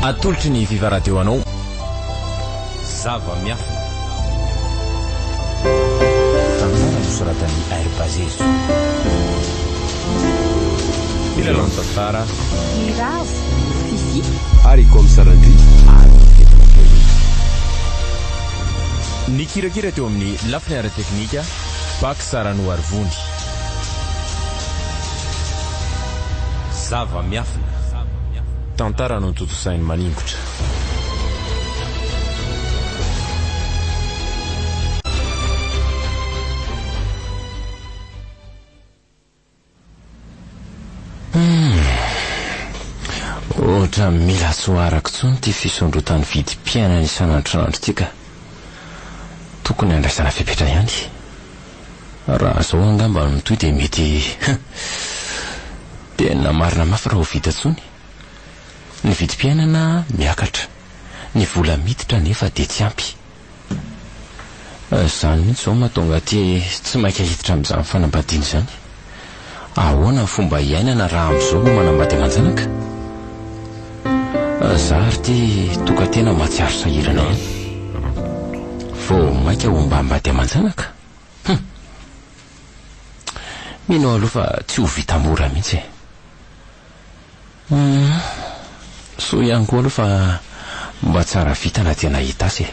Atolotry ny Viva Radio anao. Zava-miafina. Tantara nosoratan'i Airbazezo. Mpilalao ny tantara. Miravo, Fiffi. Ary i Gomes Randria. Ary i Fety Rakoelina. Nikirakira teo amin'ny lafiny ara-teknika, Pax Ranoarivony. Zava-miafina. Tantara notontosain'i Maningotra. Humm. Ohatran'ny mila tsy ho arako intsony ity fisondrotan'ny vidim-piainana isan'andro ity ka. Tokony handraisana fepetra ihany. Raha izao angamba no mitohy dia mety tena marina mafy raha ho vita intsony. Ny vidim-piainana miakatra, ny vola miditra anefa dia tsy ampy. Izany mihitsy izao no mahatonga aty tsy maika hiditra amin'izany fanambadiana izany. Ahoana ny fomba hiainana raha amin'izao no manambady aman-janaka? Za ary ity tokan-tena mahatsiaro sahirana ihany. Vao maika ho mbambady aman-janaka? Hum! Mino aho aloha fa tsy ho vita mora mihitsy e. Humm! Soa ihany koa aloha fa mba tsara vintana dia nahita azy e!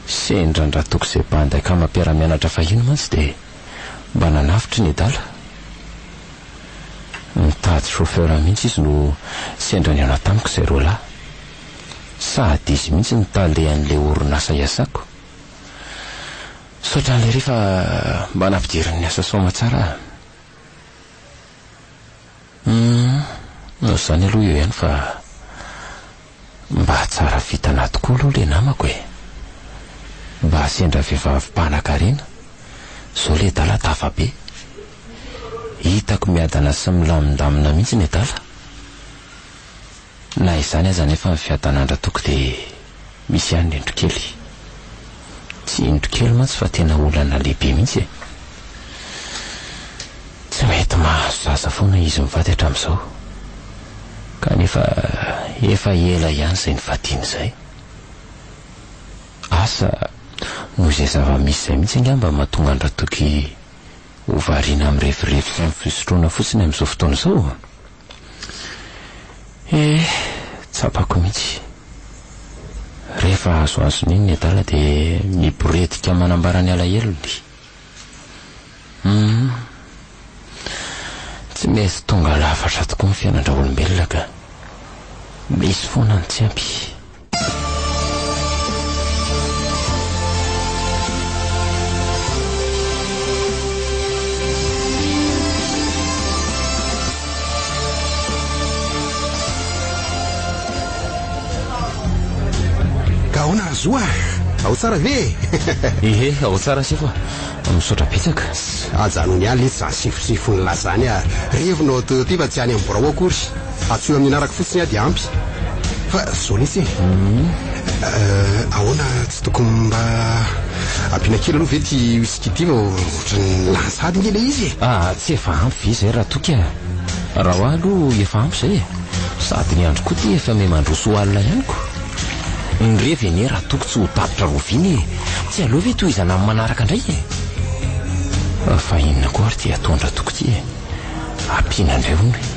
Sendra an-dRatoky izay bandy akama mpiara-mianatra fahiny mantsy dia mba nanavotra ny adala. Nitady chauffeur mihitsy izy no sendra nihaona tamiko izay roalahy. Sady izy mihitsy no talehan'ilay orinasa iasako. Misaotra an'lery fa mba nampidiriny ny asa soamatsara aho. Humm, izany aloha eo ihany fa mba tsara vintana tokoa aloha ilay namako e! Mba sendra vehivavy mpanakarena, izao ilay adala tafa be. Hitako miadana sy milamindamina mihitsy ny adala. Na izany aza anefa ny fiadanan-dRatoky dia misy ihany ny indro kely. Tsy indro kely mantsy fa tena olana lehibe mihitsy e! Tsy mety mahazo zaza foana izy mivady hatramin'izao. Kanefa efa ela ihany izay nivadiany izay. Asa, noho izay zava-misy izay mihitsy angamba mahatonga an-dRatoky ho variana mirevirevy sy amin'ny fisotroana fotsiny amin'izao fotoana izao. Eh, tsapako mihitsy. Rehefa azoazony iny ny adala dia miboredika manambara ny alahelony. Hum. Tsy mety tonga lafatra tokoa ny fiainan-draolombelona ka. Misy foana ny tsy ampy. Ka ahoana Razo a? Ao tsara ve e? Ehe, ao tsara sefo a. Misaotra betsaka. Ajanony ihany letsy zany sefosefo nilazany a. Revo no atao ity fa tsy any amin'ny birao akory. Antsoy amin'ny anarako fotsiny aho dia ampy. Fa zao letsy e. Ahoana tsy tokony mba ampiana kely aloha ve ity whisky ity vao ohatran'ny lany sahady ange ilay izy e? Ah, tsy efa ampy ve izay Ratoky a? Raha ho ahy aloha efa ampy izay e. Sady ny andro koa ity efa miha mandroso ho alina ihany ko. Ny revy anie Ratoky tsy ho tapitra roviana e. Tsy aleo ve tohizana amin'ny manaraka indray e? Fa inona koa ary ity ataon-dRatoky ity e? Ampiana indray hono e.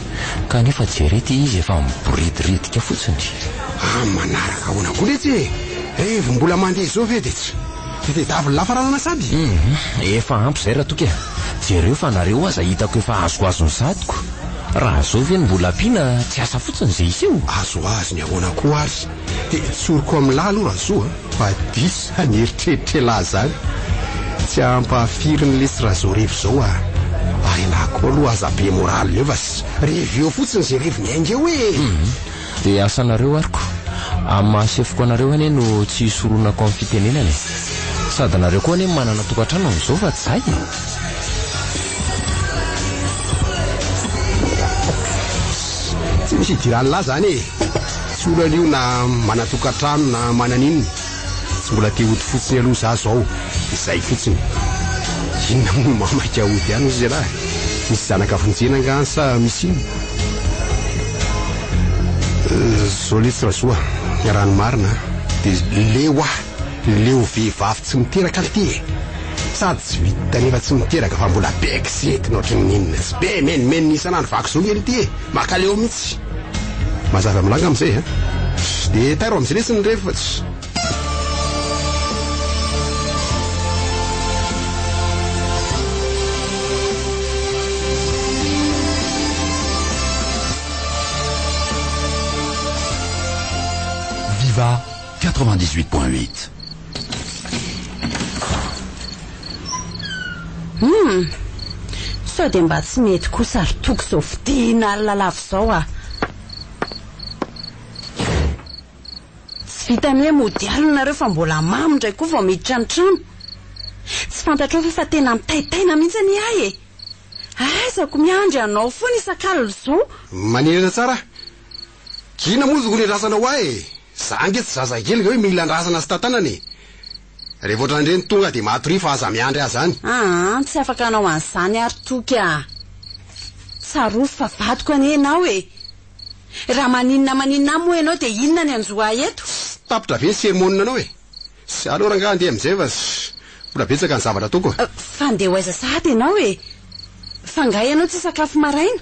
Kanefa jereo ity izy efa miboridiridika fotsiny. Ah manaraka ahoana koa letsy e! Revy mbola mandeha izao ve dia tsy dia tedaviny lafaranana sady? Hum, efa ampy izay Ratoky a! Jereo fa nareo aza hitako efa azoazon'ny sadiko. Raha izao ve no mbola ampiana tsy asa fotsiny izay hiseho? Azoazony ahoana koa ary? Dia tsoriko amin'lah aloha Razo a, fa diso zany eritreritr'elah zany. Tsy ampahafirin'ny lesy Razo revy zao a. Ary elah koa aloha aza be moral eo fa revy eo fotsiny ze revy miainga eo e. Hum, dia asanareo ary ko. Amin'ny maha sefoko anareo anie no tsy hisoronako amin'ny fitenenana e. Sady nareo koa anie manana tokantrano amin'izao fa tsy zay e. Tsy misy idiran'lah zany e. Tsy olana io na manan-tokantrano na manana inona. Tsy mbola te hody fotsiny aloha za zao, izay fotsiny. Inona moa no mahamaika hody any hozy ialahy? Misy zanaka vonjena angaha any sa misy inona? Zao letsy Razoa, raha ny marina dia leo aho, leo vehivavy tsy miteraka lty e! Sady tsy vitany efa tsy miteraka fa mbola be kizitina ohatran'ny inona sy be menomenona isan'andro vaky zo nge lty e! Makaleo mihitsy! Mazava amin'lah angamba izay a! Dia tairo amin'izay letsy ny revy fa tsy. Viva 98.8. Hum! Sao dia mba tsy mety kosa ry Toky izao fidihina alina lava izao ah! Tsy vitan'ny hoe mody alina nareo fa mbola mamo indray koa vao miditra ny trano. Tsy fantatrao ve fa tena mitaitaina mihitsy anie ahy e! Aizako miandry anao foana isak'alina izao. Maninona tsara? Inona moa no tokony andrasana ho ahy e? Za ange tsy zazakely ka hoe mila andrasana sy tantanana e! Rehefa ohatran'ireny tonga dia matoria fa aza miandry ahy zany. Aa, tsy afaka hanao an'izany ary Toky a! Tsarovy fa vadiko anie ianao e! Raha maninona maninona ahy moa ianao dia inona ny hanjo ahy eto? Tsy tapitra ve ny sermon-nanao e? Sy aleo rangahy andeha amin'izay fa mbola betsaka ny zavatra ataoko e. Fa andeha ho aiza sahady ianao e? Fa angaha ianao tsy hisakafo maraina?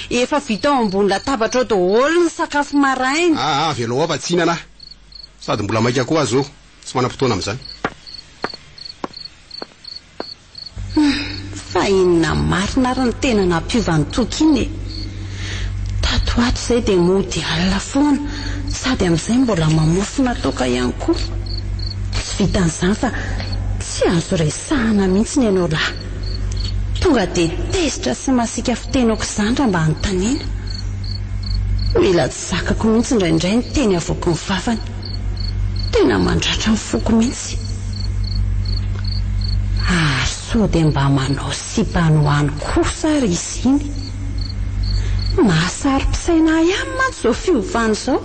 Efa vita ao ambony latabatra ao daholo ny sakafo maraina. Aa avelao ao fa tsy hihinana aho. Sady mbola maika koa aho izao, tsy manam-potoana amin'izany. Humm, fa inona marina ary no tena nampiova an'i Toky iny e? Tato ho ato izay dia mody alina foana, sady amin'izay mbola mamofona toaka ihany koa. Tsy vitan'izany fa tsy azo resahana mihitsy ny anao lahy. Tonga dia tezitra sy masiaka fiteny aok'izany raha mba anontaniana. Mila tsy zakako mihitsy indraindray ny teny avoaky ny vavany. Tena mandratra ny foko mihitsy. Ary sao dia mba manao sipa any ho any kosa ary izy iny? Mahasaro-pisaina ahy ihany mantsy izao fiovana izao.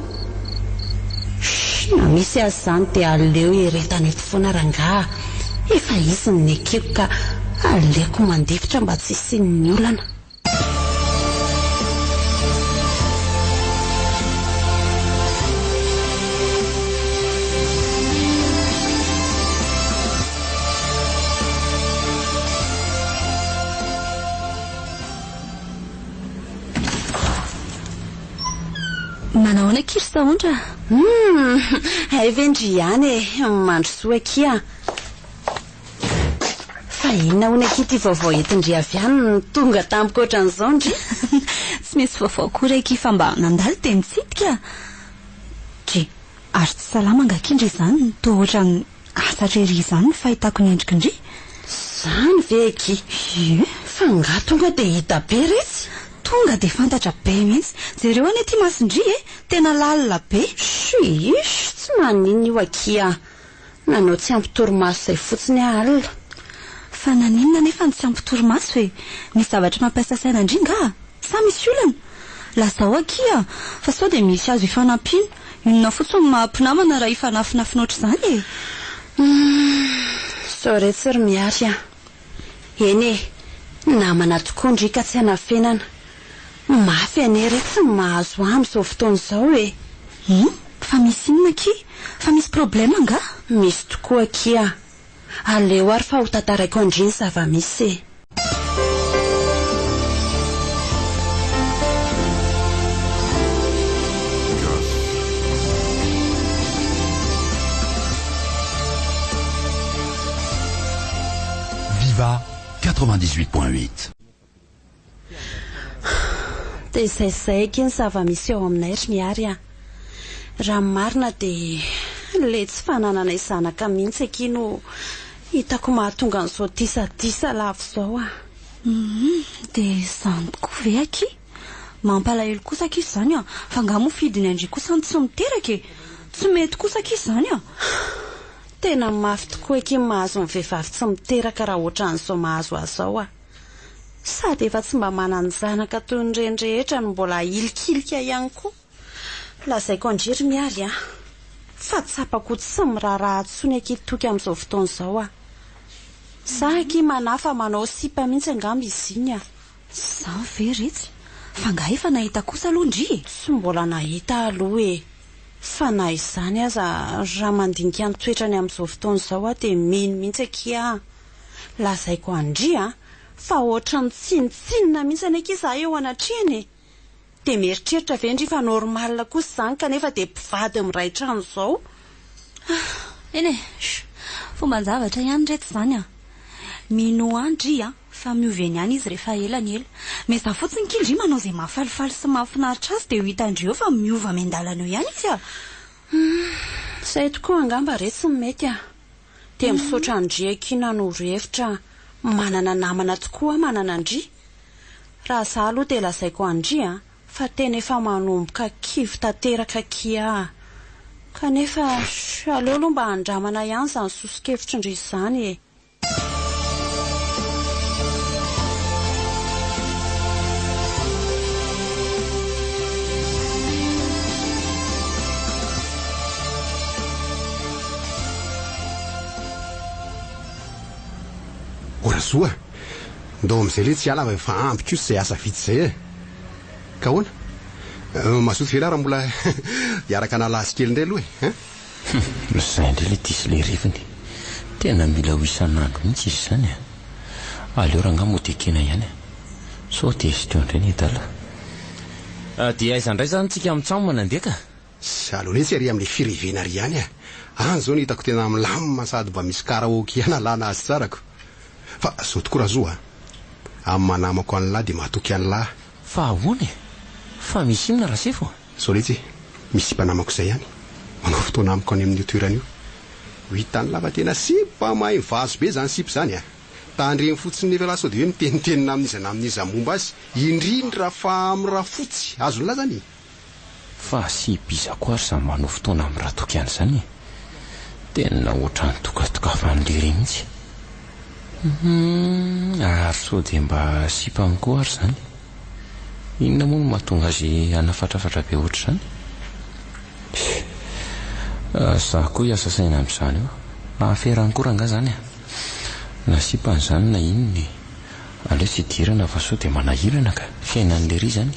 Shh, na misy aza izany dia aleo hieretana eto foana rangaha, efa izy no nekeko ka aleoko mandefitra mba tsy hisian'ny olana. Manahoana akia ry Sahondra? Humm! Hay ve ndry ihany e! Mandrosoa akia. Fa inona hono akia ity vaovao entin-dry avy any no tonga tampoka ohatran'izao ndry? Tsy misy vaovao akory akia fa mba nandalo dia nitsidika. Dry, ary tsy salama angaha akia ndry izany? Toa ohatran'ny asatra ery izany ny fahitako ny endriky ndry. Izany ve akia? Ie. Fa angaha tonga dia hita be retsy? Tonga dia fantatra be mihitsy. Jereo anie ity mason-dry e! Tena lalina be. Shiish, tsy maninona io akia. Nanao tsy ampy torimaso izay fotsiny aho alina. Fa naninona anefa no tsy ampy torimaso e? Misy zavatra mampiasa saina an-dry ngaha? Sa misy olana? Lazao akia fa sao dia misy azo ifanampiana. Inona fotsiny no maha mpinamana raha hifanafinafina ohatr'izany e? Humm, sao retsy ry Miary a! Eny e, namana tokoa ndry ka tsy anafenana. Mafy anie retsy ny mahazo ahy amin'izao fotoana izao e! Hum, fa misy inona akia? Fa misy problème angaha? Misy tokoa akia. Aleo ary fa ho tantaraiko an-dry ny zava-misy e! Viva 98.8. Dia izay izay akia ny zava-misy ao aminay ry Miary a! Raha ny marina dia ilay tsy fanananay zanaka mihitsy akia no hitako mahatonga an'izao disadisa lava izao a! Humm, dia izany tokoa ve akia? Mampalahelo kosa akia izany a! Fa angaha moa fidiny an-dry kosa ny tsy miteraka e? Tsy mety kosa akia izany a! Tena mafy tokoa akia ny mahazo ny vehivavy tsy miteraka raha ohatran'izao mahazo ahy izao a! Sady efa tsy mba manan-janaka toy ny reny rehetra no mbola ahilikilika ihany koa. Lazaiko an-dry ry Miary a! Fa tsapako ho tsy miraharaha intsony akia Toky amin'izao fotoana izao aho. Za akia manahy fa manao sipa mihitsy angamba izy iny a! Izany ve retsy? Fa angaha efa nahita kosa aloha ndry e? Tsy mbola nahita aloha e! Fa na izany aza, raha mandinika ny toetrany amin'izao fotoana izao aho dia mino mihitsy akia aho. Lazaiko an-dry a, fa ohatran'ny tsinontsinona mihitsy anie akia izaho eo anatrehany e! Dia mieritreritra ve ndry fa normal kosa izany kanefa dia mpivady miray trano izao? Eny e! Fomban-javatra ihany reto izany an! Minoa ahy ndry a, fa miova eny ihany izy rehefa ela ny ela. Miezaha fotsiny ky ndry manao izay mahafalifaly sy mahafinaritra azy dia ho hitan-dry eo fa miova miandalana eo ihany izy a! Humm! Izay tokoa angamba re tsy mety a! Dia misaotra an-dry akia nanoro hevitra a! Manana namana tokoa aho manana an-dry! Raha za aloha dia lazaiko an-dry a! Fa tena efa manomboka kivy tanteraka akia aho. Kanefa aleo aloha mba andramana ihany izany soso-kevitry ndry izany e. O Razoa a! Ndao amin'izay letsy hiala fa efa ampy kosa izay asa vita izay e! Ka ahoana? Mazoto ve lahy raha mbola hiaraka hanala azy kely indray aloha e? Hein? Hum, izay indray ilay diso ilay reviny. Tena mila ho isan'andro mihitsy izy izany a! Aleo rangahy mody ekena ihany a! Sao tezitra eo indray ny adala. Dia aiza indray izany tsika mitsam nandeha ka? Aleo letsy ary amin'ilay firevena ary ihany a! Any izao no hitako tena milamina sady mba misy karaoke hanalana azy tsara ko! Fa zao tokoa Razoa a! Amin'ny maha namako an'lah dia matoky an'lah. Fa ahoana e? Fa misy inona Rasefo a? Zao letsy e! Misy sipa namako izay ihany manao fotoana amiko any amin'io toerana io. Ho hitan'lah fa tena sipa mahay mivazo be izany sipa izany a! Tandremo fotsiny nefa lah sao dia hoe miteniteny na amin'iza na amin'iza momba azy, indrindra fa amin'i Rafotsy. Azon'lah izany e! Fa sy biza koa ary zany manao fotoana am ratoky any zany e! Tena otrany tokatokafan'i lery mihitsy. Humm ary sao dia mba sipany koa ary zany? Inona moa no mahatonga azy hanafatrafatra be ohatr'izany? Za koa hiasa saina amin'izany eo. Aferany koa rangaha zany a! Na sipany zany na inona e! Aleo tsy hidirana fa sao dia manahirana ka! Fiainan'i lery izany.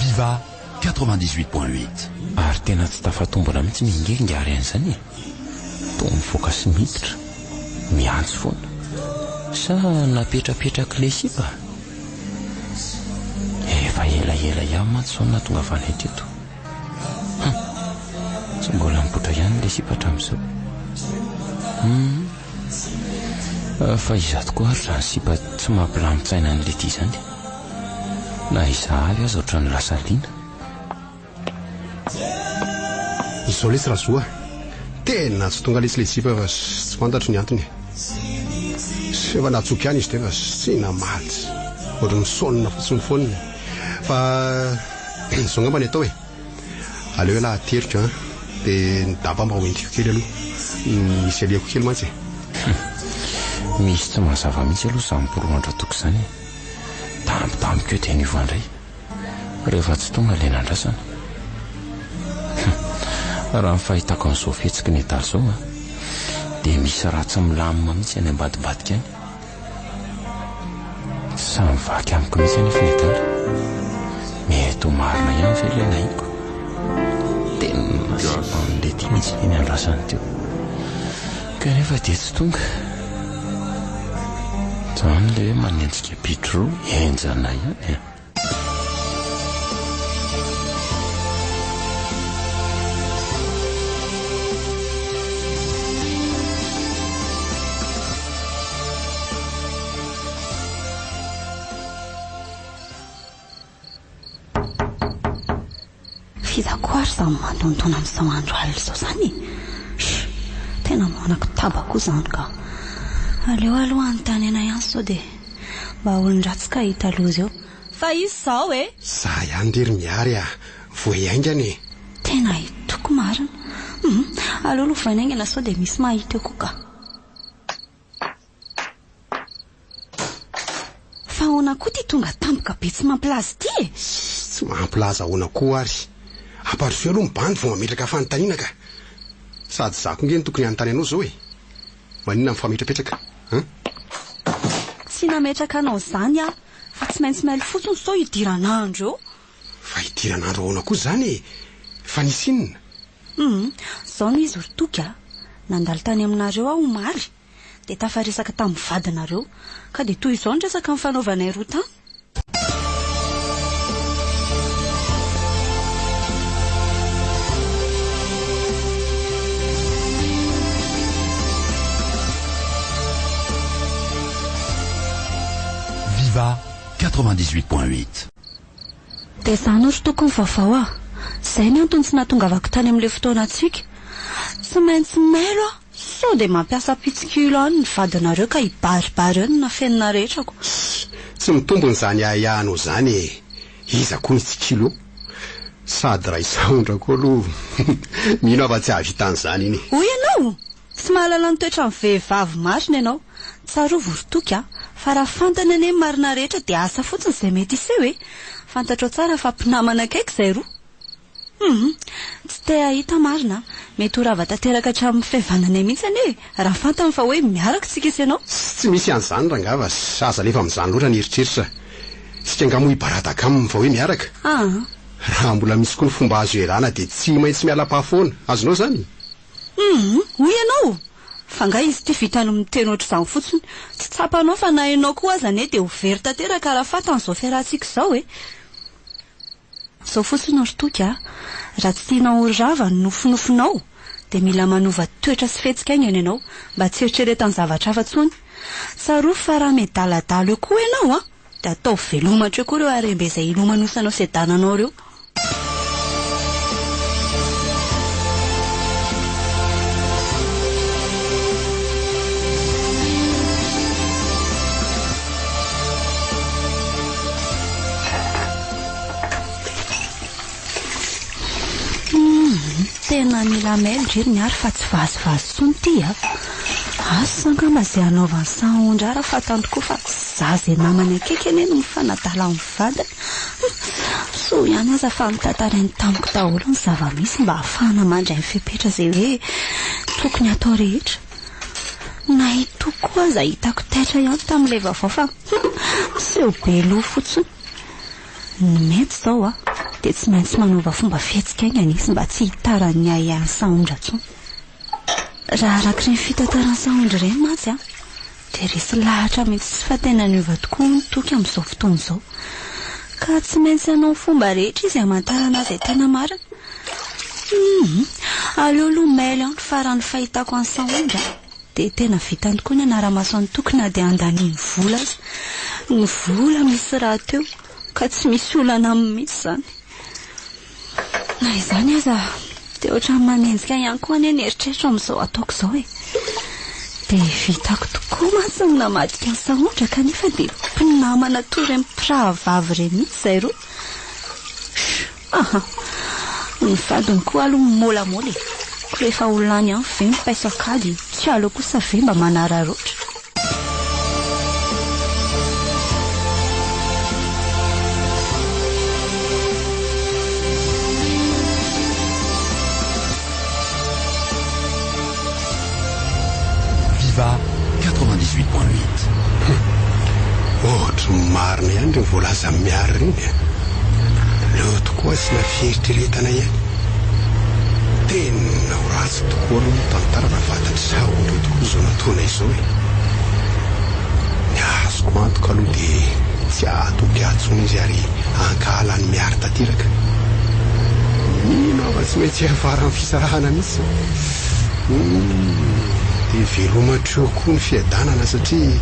Viva 98.8. Ary tena tsy tafatombina mihitsy ny ingahy ary an'izany e! Toa mivoaka sy miditra, miantso foana. Sa napetrapetrak'ilay sipa? Efa elaela ihany mantsy izao no nahatongavanay teto. Hum! Tsy mbola nipoitra ihany ilay sipa hatramin'izao. Hum! Fa iza tokoa ary izany sipa tsy mampilamin-tsaina an'i Letty izany? Na izaho avy aza ohatran'ny lasa liana. Izao lesy Razoa a! Tena tsy tonga lesy ilay sipa fa tsy fantatro ny antony e! Efa natsoiko ihany izy teo fa tsy namaly, ohatran'ny misaonina fotsiny foana e! Fa izao angamba ny atao e! Aleo ialahy ateriko an! Dia ny daba mba hoentiko kely aloha, misy alehako kely mantsy e! Misy tsy mazava mihitsy aloha izany poroan-dRatoky izany e! Tampotampoka eo dia niova indray. Rehefa tsy tonga ilay nandrasana. Hum, raha ny fahitako an'izao fihetsiky ny adala izao an, dia misy raha tsy milamina mihitsy any ambadimbadika any. Tsy sahy mivaky amiko mihitsy anefa ny adala. Mety ho marina ihany ve ilay nahiko? Tena sipan'ilay ty mihitsy iny andrasany teo. Kanefa dia tsy tonga. Izany ilay hoe manenjika bitro roa, henjana ihany an. F'iza koa ary izany mandondona amin'izao andro alina izao izany e? Sh! Tena manakotaba koa izany ka. Aleo aloha hanontaniana ihany sao dia mba olon-dratsy ka hahita loza eo. Fa iza izao e? Za ihany re ry Mihary a! Voay haingana e! Tena hitoko marina. Hum! Aleo aloha voaina haingana sao dia misy mahita eo koa ka. Fa ahoana koa ity tonga tampoka be tsy mampilaza ity e? Tsy mampilaza ahoana koa ary. Ampandrosoy aloha ny bandy vao mametraka fanontaniana ka. Sady izaho koa nge no tokony hanontany anao izao e. Maninona mifametrapetraka an? Tsy nametraka anao izany aho fa tsy maintsy mailo fotsiny sao hidiran'andro eo. Fa hidiran'andro ahoana koa izany e? Fa nisy inona? Hum, izao no izy ry Toky a! Nandalo tany aminareo aho omaly, dia tafaresaka tamin'ny vadinareo, ka dia toy izao ny resaka nifanaovanay roa tany. Viva 98.8. Dia izany ry Toky ny vaovao a! Izay ny antony tsy nahatongavako tany amin'ilay fotoanantsika. Tsy maintsy mailo aho sao dia mampiasa mpitsikilo any ny vadinareo ka hibaribary eo ny nafenina rehetrako. Tsy mitombina izany ahiahinao izany e! Iza koa ny hitsikilo eo? Sady raha i Sahondra koa aloha mino aho fa tsy hahavita an'izany iny e! Hoy ianao? Tsy mahalala ny toetran'ny vehivavy marina ianao. Tsarovy ry Toky a, fa raha fantany anie ny marina rehetra dia asa fotsiny izay mety hiseho e! Fantatrao tsara fa mpinamana akaiky izay roa. Hum! Tsy te hahita marina a! Mety ho rava tanteraka hatramin'ny fihavananay mihitsy anie e! Raha fantany fa hoe miaraka isika sy ianao. Tsy misy an'izany rangaha fa aza alefa amin'izany loatra ny eritreritra. Isika angaha moa hibaradaka aminy fa hoe miaraka? Aa! Raha mbola misy koa ny fomba azo ialana dia tsy maintsy miala pa foana. Azonao izany? Humm! Hoy ianao? Fa nga izy ity vitany miteny ohatr'izany fotsiny? Tsy tsapanao fa na ianao koa aza anie dia ho very tanteraka raha fantany izao fiarahantsika izao e! Izao fotsiny ry Toky a! Raha tsy tianao ho rava ny nofinofinao dia mila manova toetra sy fihetsika haingana ianao mba tsy hieritreretany zavatra hafa intsony. Tsarovy fa raha miadaladala eo koa ianao an! Dia ataovy veloma hatreo koa ireo harem-be izay ilomanosanao sy iadananao ireo. Humm, tena mila mail ry ny ary fa tsy vazivazy intsony ity a! Asa angamba izay hanaovan'i Sahondra raha fantany tokoa fa za izay namany akaiky anie no mifanadala amin'ny vadiny. Humm, soa ihany aza fa notantarainy tamiko daholo ny zava-misy mba hahafahana mandray ny fepetra izay hoe tokony hatao rehetra. Na i Toky koa aza hitako taitra ihany tamin'ilay vaovao fa humm, miseho be loha fotsiny. Ny mety izao dia tsy maintsy manova fomba fihetsika haingana izy mba tsy hitaran'ny ahiahin'i Sahondra intsony. Raha araka ireny fitantaran'i Sahondra ireny mantsy dia resy lahatra mihitsy izy fa tena niova tokoa ny Toky amin'izao fotoana izao. Ka tsy maintsy hanao ny fomba rehetra izy hamantarana izay tena marina. Humm, aleo aloha mail ihany fa raha ny fahitako an'i Sahondra dia tena vitany tokoa ny hanara-maso an'i Toky na dia handaniany vola aza. Ny vola misy rahateo ka tsy misy olana aminy mihitsy izany. Na izany aza dia ohatran'ny manenjika ihany koa anie ny eritreritro amin'izao ataoko izao e. Dia vitako tokoa mantsy ny namadika an'i Sahondra kanefa dia mpinamana toy ireny mpirahavavy ireny mihitsy izahay roa. Sh! Aha! Ny vadiny koa aloha mimaolamôla e! Ko rehefa ho lany any ve ny paiso an-kady tsy aleo kosa ve mba manararaotra? Viva 98.8. Ohatry ny marina ihany ireny voalazan'i Miary ireny e! Leo tokoa asiana fieritreretana ihany. Tena ho ratsy tokoa aloha ny tantara raha fantatr'i Sahondra tokoa izao nataonay izao e! Ny azoko antoka aloha dia tsy hahatoky ahy intsony izy ary hankahala an'i Miary tanteraka. Mino aho fa tsy maintsy hiafara amin'ny fisarahana mihitsy izany. Humm, dia veloma hatreo koa ny fiadanana satria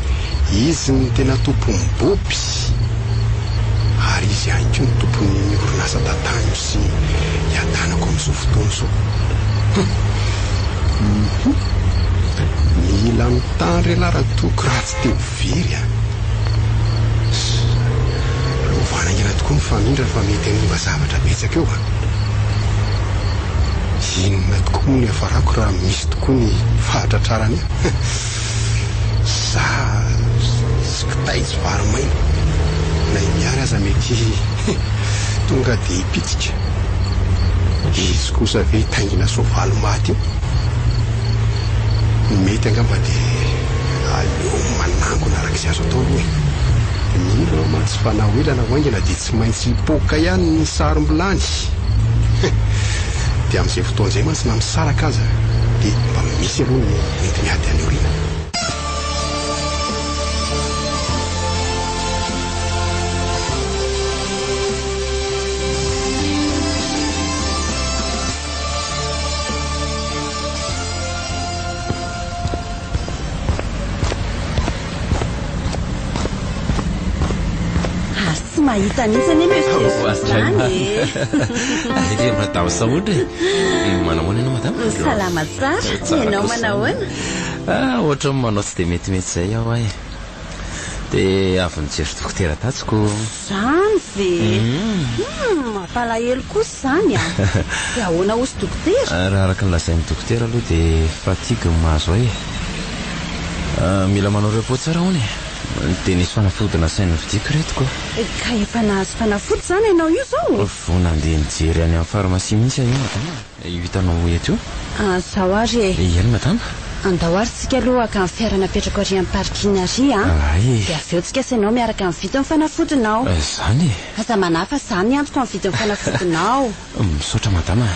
izy no tena tompon'ny bopy ary izy ihany koa no tompon'ny orinasa tantaniko sy iadanako amin'izao fotoana izao. Hum! Hum! Mila mitandro ialahy Ratoky raha tsy te ho very a! Lovana haingana tokoa ny famindra fa mety hanimba zavatra betsaka eo a! Inona tokoa moa no hiafarako raha misy tokoa ny fahatratrarana eo? Za tsy kitay tsy vary maina. Na i Miary aza mety. tonga dia hipitika. Izy kosa ve hitaingina soavaly maty eo? Ny mety angamba dia aleo manangona araka izay azo atao aloha e. Mino aho mantsy fa na ho ela na ho haingana dia tsy maintsy hipoaka ihany ny sarom-bilany. Dia amin'izay fotoana izay mantsy na misaraka aza dia mba misy aloha ny hoenti-miady any aoriana. Ary tsy mahita mihitsy anie Monsieur Zo izany e! Ary Madame Sahondra e! Manahoana ianao Madame? Salama tsara, ianao manahoana? Ah, ohatran'ny manao tsy dia metimety izay aho ay. Dia avy nijery dokotera tatsy ko. Izany ve? Hum, mampalahelo kosa izany an! Dia ahoana hozy dokotera? Raha araka ny lazain'ny dokotera aloha dia fatigue no mahazo ahy e. Mila manao repos tsara hono e. Dia nisy fanafody nasainy novidiako ireto ko. Ka efa nahazo fanafody izany ianao io izao? Vao nandeha nijery any amin'ny pharmacie mihitsy aho io madama. Io hitanao eto io? Zao ary e. Eny madama. Andao ary tsika aloha haka ny fiara napetrako ary amin'ny parking ary a. Ay. Dia avy eo tsika sy ianao miaraka mividy ny fanafodinao. Zany e. Aza manahy fa za miantoka mividy ny fanafodinao. Misaotra madama a.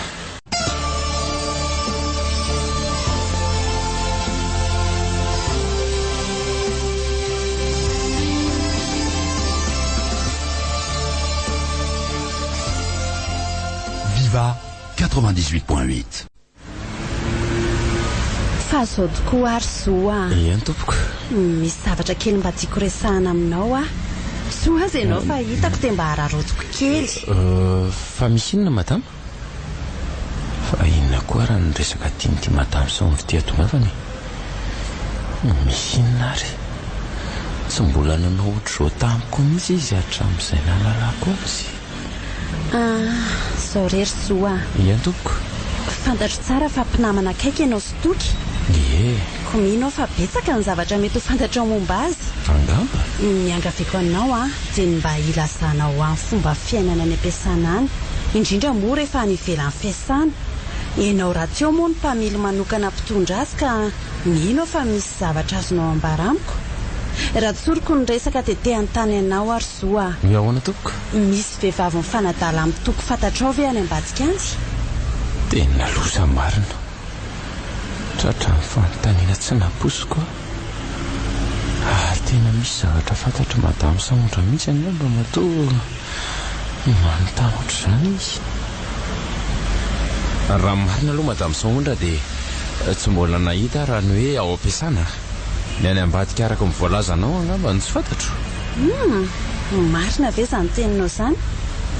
Viva 98.8. Fa zao tokoa ary Zo a! Eny tompoko. Misy zavatra kely mba tiako resahana aminao aho. Soa aza ianao fa hitako dia mba araraotiko kely. Fa misy inona madama? Fa inona koa ary ny resaka tian'ity madame Saonjo ity hatongavana e? Misy inona ary? Tsy mbola nanao ohatr'izao tamiko mihitsy izy hatramin'izay nahalalako azy. Ah, zao re ry Zo a! Eny tompoko. Fantatro tsara fa mpinamana akaiky ianao sy Toky. Ie. Koa mino aho fa betsaka ny zavatra mety ho fantatrao momba azy. Angamba. Ny iangaviako anao an, dia ny mba hilazanao ahy ny fomba fiainana any am-piasana any, indrindra moa rehefa any ivelan'ny fiasana. Ianao rahateo moa no mpamily manokana mpitondra azy ka mino aho fa misy zavatra azonao ambara amiko. Raha tsoriko ny resaka dia te hanontany anao aho ry Zo a! Ny ahoana tompoko? Misy vehivavy mifanadala amin'ny toko fantatrao ve any ambadika any? Tena loza marina. Tratran'ny fanontaniana tsy nampoiziko aho. Ary tena misy zavatra fantatr'i Madame Sahondra mihitsy angamba matoa manontany ohatr'izany izy. Raha ny marina aloha Madame Sahondra dia tsy mbola nahita aho raha ny hoe ao am-piasana. Ny any ambadika araka ny voalazanao angamba no tsy fantatro. Humm! Marina ve izany teninao izany?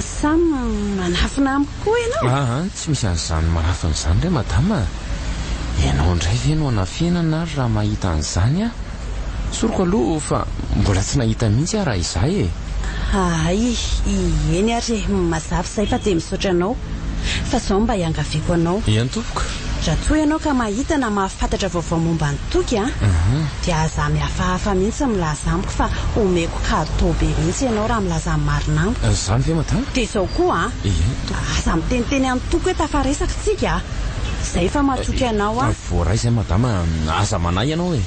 Sa manafina amiko koa ianao? Aa, tsy misy an'izany manafina izany re madama a! Ianao indray ve no anafenana ary raha mahita an'izany aho? Tsoriko aloha fa mbola tsy nahita mihitsy aho raha izaho e! Hay, eny ary e, mazava izay fa dia misaotra anao. Fa izao mba iangaviako anao. Eny tompoko. Raha toa ianao ka mahita na mahafantatra vaovao momba an'i Toky an, dia aza mihafahafa mihitsy milaza amiko fa omeko cadeau be mihitsy ianao raha milaza ny marina amiko. Izany ve madama? Dia izao koa an, aza miteniteny amin'i Toky hoe tafaresaka tsika a! Izay fa matoky anao aho. Voaray izay madama, aza manahy ianao e!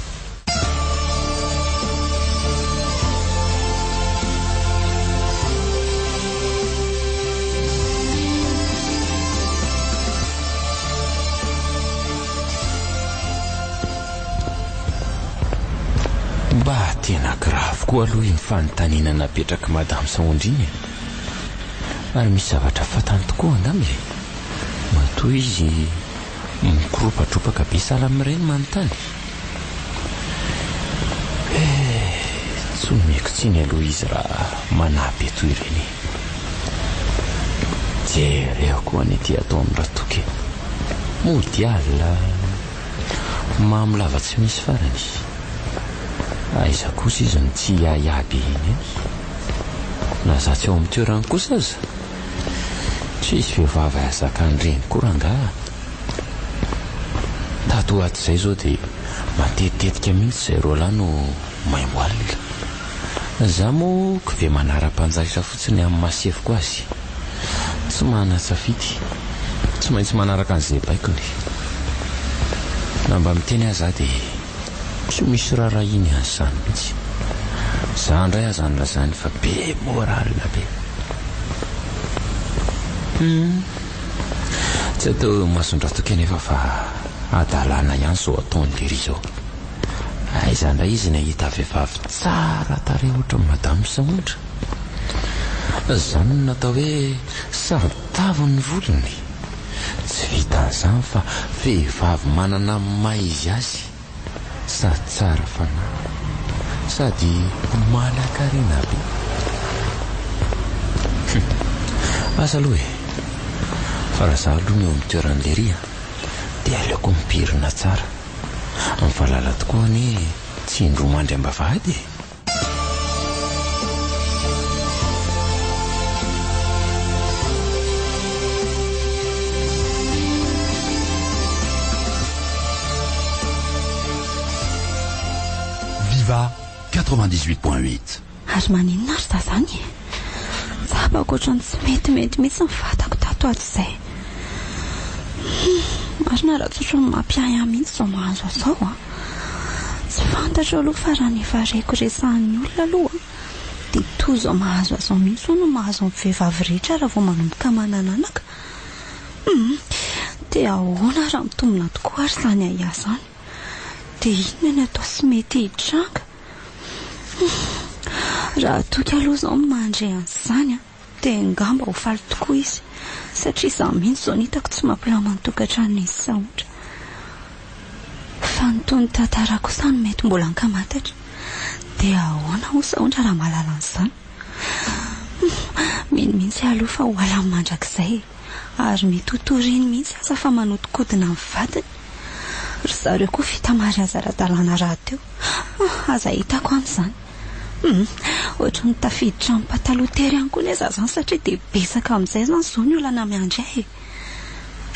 Mba tena grave koa aloha iny fanontaniana napetrak'i Madame Sahondra iny e! Ary misy zavatra fantany tokoa angamba e! Matoa izy Mikoropatropaka be sahala amin'ireny manontany. Eh, tsy omeko tsiny aloha izy raha manahy be toy ireny e. Jereo koa anie ity ataon'i Ratoky e. Mody alina, mamo lava tsy misy farany. Aiza kosa izy no tsy hiahiahy be eny any. Na za tsy ao amin'ny toerany kosa aza. Tsisy vehivavy ahazaka an'ireny koa rangaha. Tato ho ato izay izao dia matetitetika mihitsy izay roalahy no maimbo alina. Za moa k've manara-panjaitra fotsiny amin'ny maha sefoko azy. Tsy manan-tsafidy. Tsy maintsy manaraka an'izay baikony. Na mba miteny aza aho dia tsy misy raharahiany an'izany mihitsy. Za indray aza no lazainy fa be moral be. Hum. Tsy atao eo imason-dRatoky anefa fa hadalana ihany izao ataony lery izao. Aiza indray izy nahita vehivavy tsara tarehy ohatran'i Madame Sahondra? Izany no natao hoe saro-tava ny volony. Tsy vitan'izany fa vehivavy manana ny maha izy azy sady tsara fanahy sady manan-karena be. Hum! Asa aloha e! Fa raha izaho aloha no eo amin'ny toeran'i Lery a, dia aleoko mipirina tsara. Ny valala tokoa anie tsy indroa mandry am-bavahady e! Viva 98.8. Ary maninona ary za zany e? Tsapako ohatran'ny tsy metimety mihitsy ny vatako tato ato izay. Hum, marina raha tsy ohatran'ny mampiahiahy mihitsy izao mahazo ahy izao a. Tsy fantatro aloha fa raha ny efa reko resahan'ny olona aloha dia toa izao mahazo azy izao mihitsy hono no mahazo ny vehivavy rehetra raha vao manomboka manana anaka. Hum, dia ahoana raha mitombina tokoa ary izany ahiahy izany? Dia inona no atao sy mety hitranga? Hum, raha Toky aloha izao no mandre an'izany an! Dia angamba ho faly tokoa izy satria izaho mihitsy izao no hitako tsy mampilama ny tokantranon'izy Sahondra. Fa ny tohin'ny tantara kosa no mety mbola ankamantatra. Dia ahoana hoy Sahondra raha mahalala an'izany? Hum, mino mihitsy aho aloha fa ho halany mandrakizay e! Ary mety ho toriny mihitsy aza fa manodinkodina ny vadiny. Ry zareo koa vita mariazy ara-dalàna rahateo. Aza hitako any izany. Humm, ohatran'ny tafiditra amin'ny pataloha tery ihany koa anie za zany satria dia betsaka amin'izay zany izao ny olana miandry ahy e!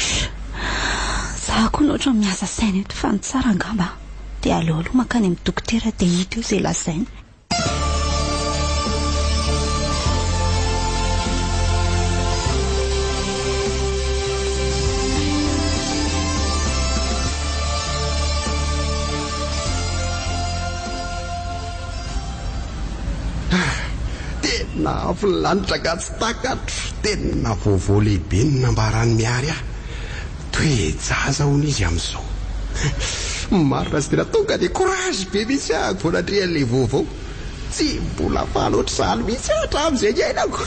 Humm, za koa no ohatran'ny miasa saina eto fa ny tsara angamba dia aleo aloha mankany amin'ny dokotera dia hita eo izay lazainy. Tena avo ny lanitra ka tsy takatro. Tena vaovao lehibe no nambaran'i Miary ahy. Toe-jaza hono izy amin'izao. Marina sy tena tonga dia courage be mihitsy aho vao nandre an'ilay vaovao. Tsy mbola faly ohatr'izany mihitsy aho hatramin'izay niainako.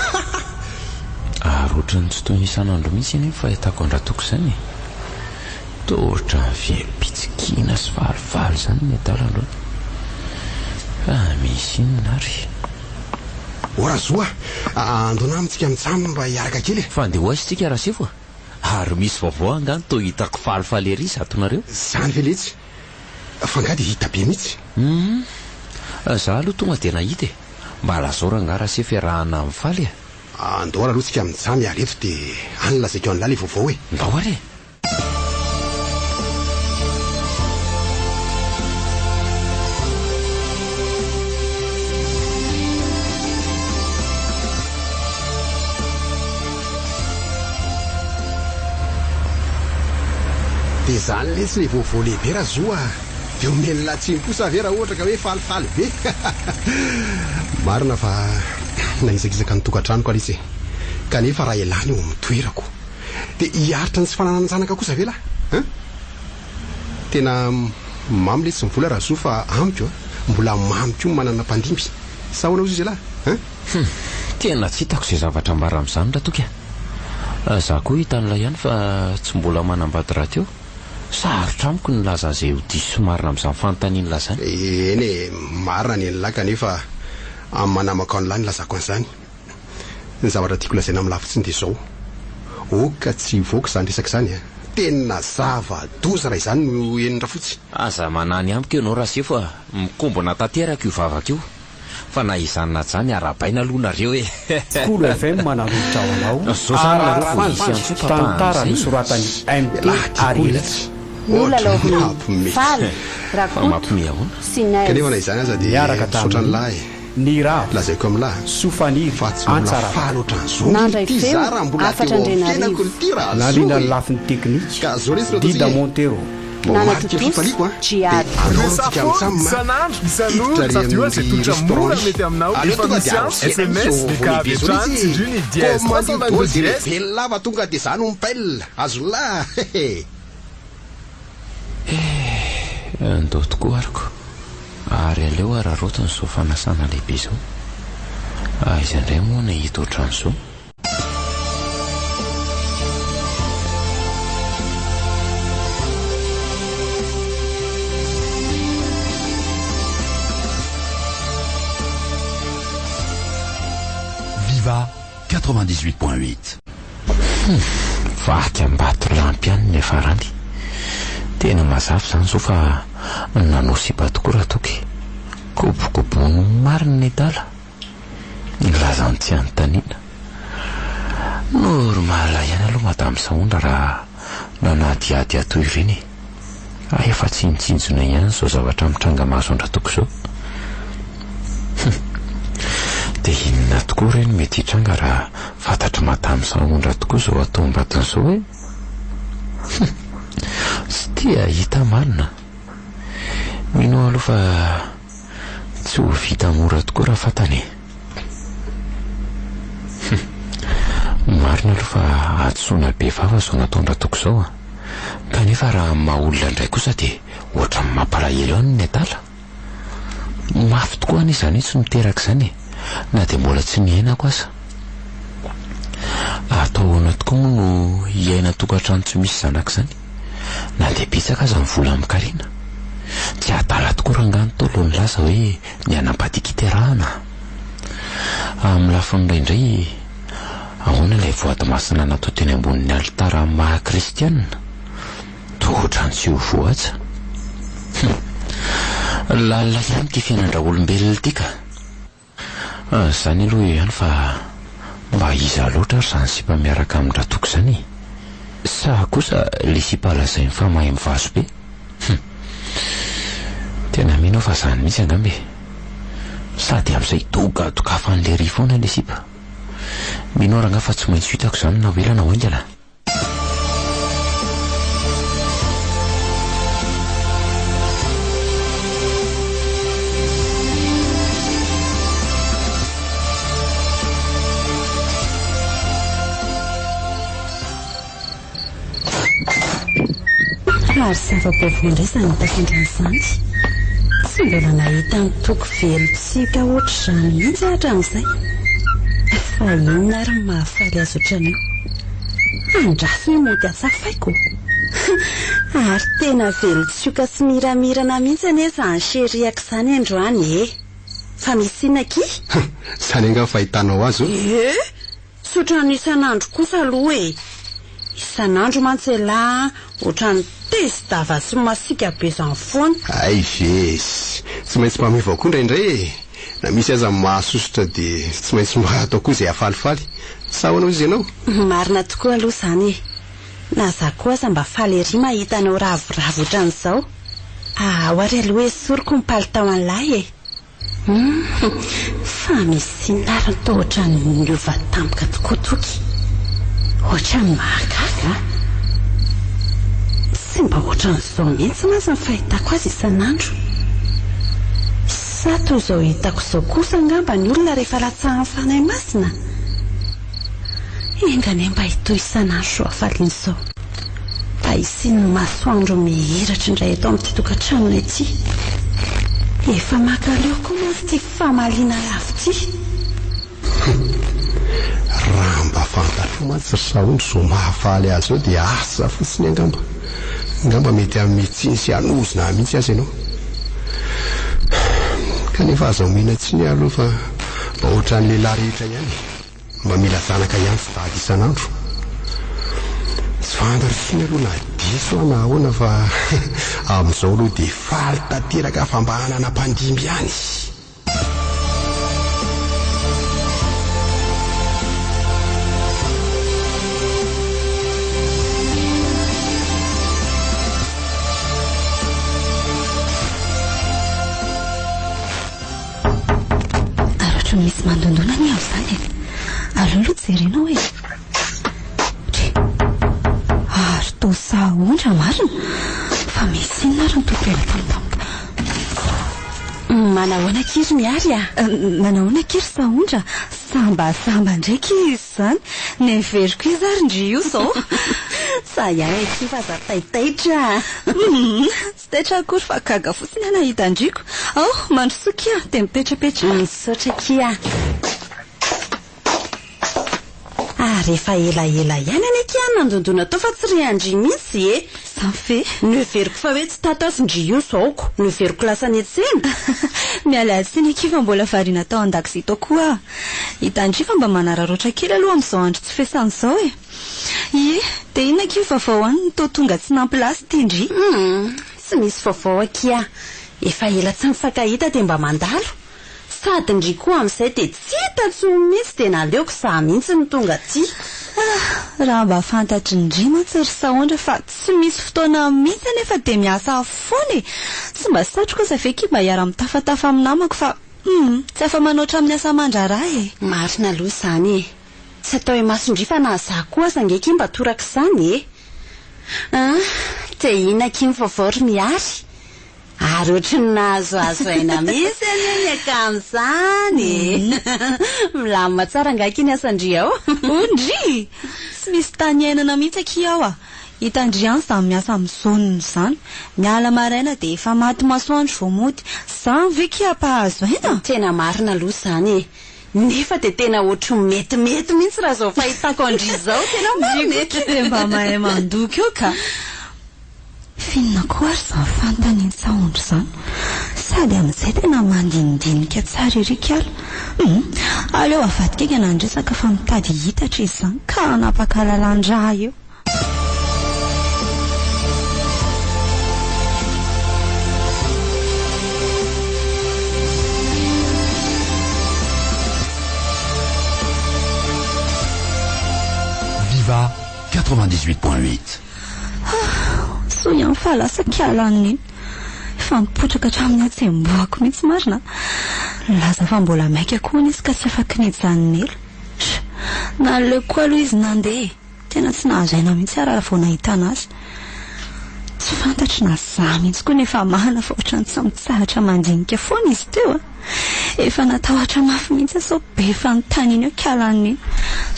Ary ohatran'ny tsy toy ny isan'andro mihitsy anie ny fahitako an-dRatoky izany e. Toa ohatran'ny velom-pitsikiana sy falifaly izany ny adala androany. Fa misy inona ary? O Razo a! Andona amitsika mijanona mba hiaraka kely e! Fa andeha ho aiza tsika Rasefo a? Ary misy vaovao angaha no toa hitako falifaly ery izato nareo? Zany ve letsy? Fa angaha dia hita be mihitsy? Hum! Za aloha tonga dia nahita e! Mba lazao rangaha Rasefo iarahana mifaly e! Andao ary aloha tsika mijaha miala eto dia any lazaiko an'lah le vaovao e! Ndao ary e! Dia izany letsy ilay vaovao lehibe Razo a! Dia omen'i lahy tsiny kosa ve raha ohatra ka hoe falifaly be? Marina fa nanizakizaka ny tokantranoko alisy e! Kanefa raha ialana eo amin'ny toerako Dia hiaritra ny tsy fananan-janaka kosa ve lahy hein? Tena mamy letsy ny vola Razoa fa amiko a, mbola mamy koa ny manana mpandimby. Sa ahoana hozy izy lahy hein? Hum, tena tsy hitako izay zavatra ambara amin'izany Ratoky a. Za koa hitan'ilay ihany fa tsy mbola manambady rahateo. Sarotra amiko ny milaza an'izay ho diso sy marina amin'izany fanontanian'lah izany. Eny e, marina ny an'lah kanefa amin'ny maha namako an'lah no ilazako an'izany. Ny zavatra tiako lazaina amin'lah fotsiny dia izao, ok tsy hivoaka izany resaka izany a! Tena zava-doza raha izany no henon-dRafotsy. Aza manany amiko ianao Rasefo a! Mikombona tanteraka io vavaka io. Fa na izany na izany arahabaina aloha nareo e! Kolo FM manolotra ho anao Zao zany nareo vao hisy antso papa tantara amin'izay e! nosoratan'i MT Arielatra. Nolalaovin'i Faly, Fa Rakoto mampime ahoana? sy Neige. Kanefa na izany aza dia Niaraka misaotra tamin'i. an'lah e! Niravo. Lazaiko amin'lah Sofaniry fa tsy mbola Antsarabaka. faly ohatran'izao Nandray ity feo, za raha mbola hafatra teo amin'ny Andrianarivo. fiainako ity raha zo Nandrindra ny e. lafiny teknika, Ka zao lesy no Dida ataontsika e. Montero. Mba ho marika Nanatontosa, fifaliako an, Djihad. dia aleo Resa antsika foana mitsam isan'andro, isan'ora, hiditra ary sadio aza amin'ny tolotra restaurant mora ry. mety aminao. Aleo Efa tonga misy dia antso, arosena SMS, izao DK volet avy be zao hatrany, lesy e. tsindrio ny dièse Commande 322 daholo dia dièse. velona lava tonga dia za no mipel. Azon'lah hehe. Eh, ndao tokoa ariko. Ary aleo araraotiny izao fanasana lehibe izao. Aiza indray moa no hahita ohatran'izao? Viva 98.8. Hum, vaky ambatolampy ihany ny niafarany. Tena mazava izany izao fa nanao sipa tokoa Ratoky. Kobokobono marina ny adala. Nilaza ny tsy hanontaniana. Normal ihany aloha Madame Sahondra raha nanadihady ahy toy ireny e. Hay efa tsinotsinjona ihany izao zavatra mitranga mahazo an-dRatoky izao. Hum. Dia inona tokoa re no mety hitranga raha fantatr'i Madame Sahondra tokoa izao ataom-badiny izao e? Hum. Tsy te hahita marina. Mino aho aloha fa tsy ho vita mora tokoa raha fantany e. Hum. Marina aloha fa hadisoana be vava izao nataon-dRatoky izao a. Kanefa raha amin'ny maha olona indray kosa dia ohatran'ny mampalahelo ihany ny adala. Mafy tokoa anie izany hoe tsy miteraka izany e, na dia mbola tsy niainako aza. Atao ahoana tokoa moa no hiaina tokantrano tsy misy zanaka izany, na dia betsaka aza ny vola amin-karena? Tsy adala tokoa rangahy ny Ntaolo nilaza hoe ny hanam-patikiterahana. Amin'ny lafiny iray indray, ahoana ilay voady masina natao teny ambonin'ny alitara amin'ny maha kristiana? Toa ohatran'ny tsy ho voahaja. Hum. Lalina ihany ity fiainan-draolombelona ity ka. Izany aloha eo ihany fa mba iza loatra ary izany sipa miaraka amin-dRatoky izany e? Sa kosa ilay sipa lazainy fa mahay mivazo be? Hum. Tena mino aho fa izany mihitsy angamba e. Sady amin'izay dokadokafan'i lery foana ilay sipa. Mino aho rangahy fa tsy maintsy ho hitako izany na ho ela na ho haingana. Ary zava-baovao indray izany hitako androany izany. Tsy mbola nahita ny toky velon-tsika ohatr'izany mihitsy aho hatramin'izay. Fa inona ary no mahafaly azy ohatran'io? Andraso ny mody hatsafaiko. Ary tena velon-tsioka sy miramirana mihitsy anie izany chérie-ako izany androany e! Fa misy inona akia? Izany angaha fahitanao azy o? Ee! Tsy ohatran'ny isan'andro kosa aloha e! Isan'andro mantsy elah ohatran'ny tezi-dava sy masiaka be izany foana. Hay ve! Tsy maintsy mba miova koa indraindray e! Na misy aza ny mahasosotra dia tsy maintsy mba atao koa izay hahafalifaly. Sa ahoana hozy ianao? Marina tokoa aloha izany e! Na za koa aza mba faly ery mahita anao ravoravo ohatran'izao. Ao ary aloha esoriko ny palitao an'lahy e! Humm, fa misy inona ary ny toa ohatran'ny niova tampoka tokoa Toky? Ohatran'ny mahagaga a! Tsy mba ohatran'izao mihitsy mantsy ny fahitako azy isan'andro. Sa toy izao hitako izao kosa angamba ny olona rehefa latsahan'ny Fanahy Masina? Enga anie mba hitohy isan'andro izao hafaliana izao. Mba hisian'ny masoandro mihiratra indray eto amin'ity tokantranonay ity. Efa mankaleo koa mantsy ity famaliana lava ity. Hum. Raha mba fantatro mantsy ry Sahondry izao mahafaly ahy izao dia asa fotsiny angamba. Angamba mety hanome tsiny sy hanozona ahy mihitsy aza ianao. Kanefa aza omena tsiny aho aloha fa mba ohatran'ny lehilahy rehetra ihany e. Mba mila zanaka ihany sy vady isan'andro. Tsy fantatro intsony aloha na diso aho na ahoana fa amin'izao aloha dia faly tanteraka aho fa mba hanana mpandimby ihany. Mandondona anie amin'izany e. Aleo aloha jerena ao e. Dry. Ary toa sahondra marina. Fa misy inona ary no toa tonga tampotampoka. Manahoana akia ry Miary a? Manahoana akia ry Sahondra? Sambasamba indray akia izy izany. Neveriko iza ary ndry io izao? Sa ihany akia fa aza taitaitra a! Humm, tsy taitra akory fa gaga fotsiny aho nahita an-driko. Ao, mandrosoa akia dia mipetrapetraha. Misaotra akia. Ary efa elaela ihany anie akia aho nandondona tao fa tsy re an-dry mihitsy e! Izany ve? Noheveriko fa hoe tsy tato azy ndry io zaoko, noheveriko lasa niantsena. Miala tsiny akia fa mbola variana tao an-dakozia tao koa aho. Hitan-dry fa mba manararaotra kely aloha amin'izao andro tsy fesana izao e! Ie, dia inona akia ny vaovao any no toa tonga tsy nampilasy ity ndry? Hum, tsy misy vaovao akia. Efa ela tsy nifankahita dia mba mandalo. Sady ndry koa amin'izay dia tsy hita intsony mihitsy dia naleoko izaho mihitsy no tonga aty. Ah, raha mba fantatry ndry mantsy ry Sahondra fa tsy misy fotoana mihitsy anefa dia miasa foana e! Tsy mba satriko aza ve ki mba hiara-mitafatafa amin'ny namako fa hum, tsy afa-manoatra amin'ny asa aman-draharaha e! Marina aloha izany e! Tsy atao imason-dry fa na za koa aza ange ki mba torak'izany e! Ah, te hihinana akia ny vaovao ry Miary? Ary ohatry ny nahazoazo aina mihitsy anie ny akama izany e! Milamina tsara angaha akia ny asan-dry ao? O ndry! Tsy misy tany iainana mihitsy akia aho a! Hitan-dry any izany miasa amin'ny zone izany. Miala maraina dia efa maty masoandro vao mody. Izany ve kia hampahazo aina? Tena marina aloha izany e! Nefa dia tena ohatry ny metimety mihitsy raha izao fahitako an-dry izao, tena marina e! Ndry koa dia mba mahay mandoko eo ka! F'inona koa ary izany fanontanian'i Sahondra izany? Sady amin'izay tena mandinidinika tsara ery kala. Hum, aleo avadika haingana ny resaka fa mitady hihitatra izy izany ka hanapaka lalan-drà eo. Viva 98.8. Ah! Soa ihany fa lasa kiala an'i Neny. Efa nipotraka hatramin'ny hatsembohako mihitsy marina. Nilaza fa mbola maika koa hono izy ka tsy afaky ny hijanona ela. Sh! Naleoko koa aloha izy nandeha e! Tena tsy nahazo aina mihitsy aho raha vao nahitana azy. Tsy fantatro na za mihitsy koa no efa marina fa ohatran'ny tsy mitsahatra mandinika foana izy teo a! Efa natahotra mafy mihitsy aho sao be fanontaniana eo kiala an'i Neny.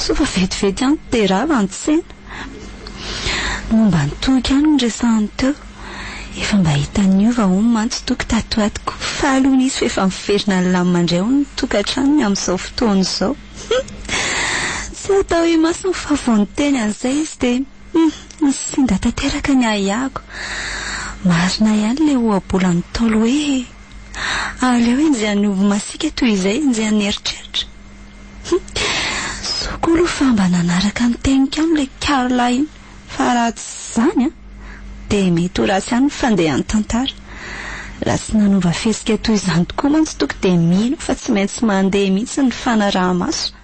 Soa fa vetivety ihany dia rava ny tsena. Momba an'i Toky ihany no resahany teo. Efa mba hitany niova hono mantsy Toky tato ato koa faly hono izy fa efa miverina nilamina indray hono ny tokantranony amin'izao fotoana izao. Hum! Tsy atao imasony fa vao niteny an'izay izy dia hum! Nisinda tanteraka ny ahiahiko. Marina ihany ilay ohabolan'ny Ntaolo hoe aleo enjehan'ny omby masiaka toy izay enjehan'ny eritreritra. Soa koa aloha fa mba nanaraka ny teniko ihany ilay Carla iny fa raha tsy izany an, dia mety ho ratsy ihany ny fandehan'ny tantara. Raha tsy nanova fihetsika toy izany tokoa mantsy toko dia mino aho fa tsy maintsy mandeha mihitsy ny fanaraha-maso.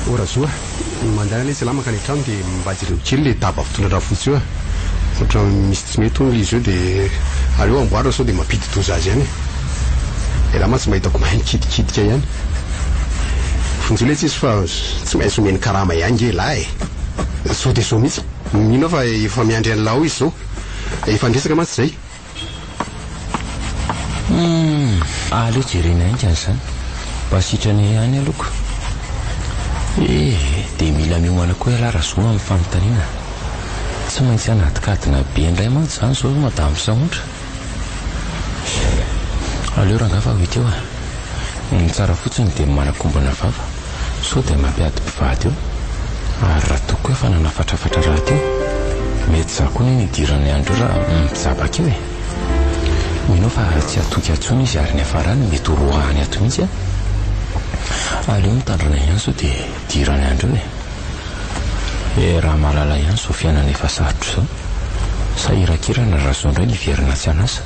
Oh Razo a! Mandehana lesy ialahy mankany an-trano dia mba jereo kely ilay daba fitondrana fotsy io a! Ohatran'ny misy tsy mety hono ilay izy eo dia aleo amboarina sao dia mampidi-doza azy ihany e! Ialahy mantsy mba hitako mahay mikitikitika ihany. Vonjeo letsy izy fa tsy maintsy omeny karama ihany nge ialahy e! Zao dia zao mihitsy. Mino aho fa efa miandry an'lah ao izy izao. Efa niresaka mantsy izay. Humm, aleo jerena haingana izany. Mba sitrana ihany aloha ko. Eh, dia mila miomana koa ialahy Razoa amin'ny fanontaniana. Tsy maintsy hanadikadina be indray mantsy izany izao Madame Sahondra. Aleo rangahy fa ho hita eo e. Ny tsara fotsiny dia manakombona vava sao dia mampiady mpivady eo. Ary raha toa koa efa nanafatrafatra rahateo, mety za koa anie nidiran'ny andro eo raha mijabaka eo e. Mino aho fa tsy hatoky ahy intsony izy ary ny hafarany mety ho roahany ato mihitsy an. Aleo mitandrina ihany sao dia idiran'ny andro eo e. Eh raha mahalala ihany izao fiainana efa sarotra izao. Sahirankirana raha izao indray ny hiverina tsy an'asa.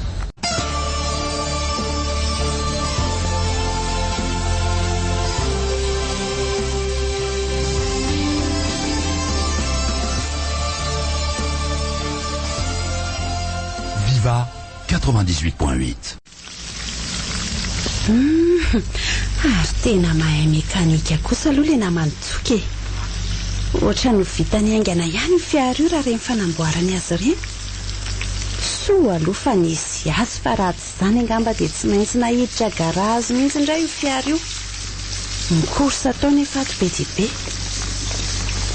98.8. Humm, ary tena mahay mekanika kosa aloha ilay naman'i Toky e! Ohatran'ny ho vitany haingana ihany io fiara io raha ireny fanamboarany azy ireny. Soa aloha fa nisy azy fa raha tsy izany angamba dia tsy maintsy naiditra garazy mihitsy indray io fiara io. Ny course atao nefa ato be dia be.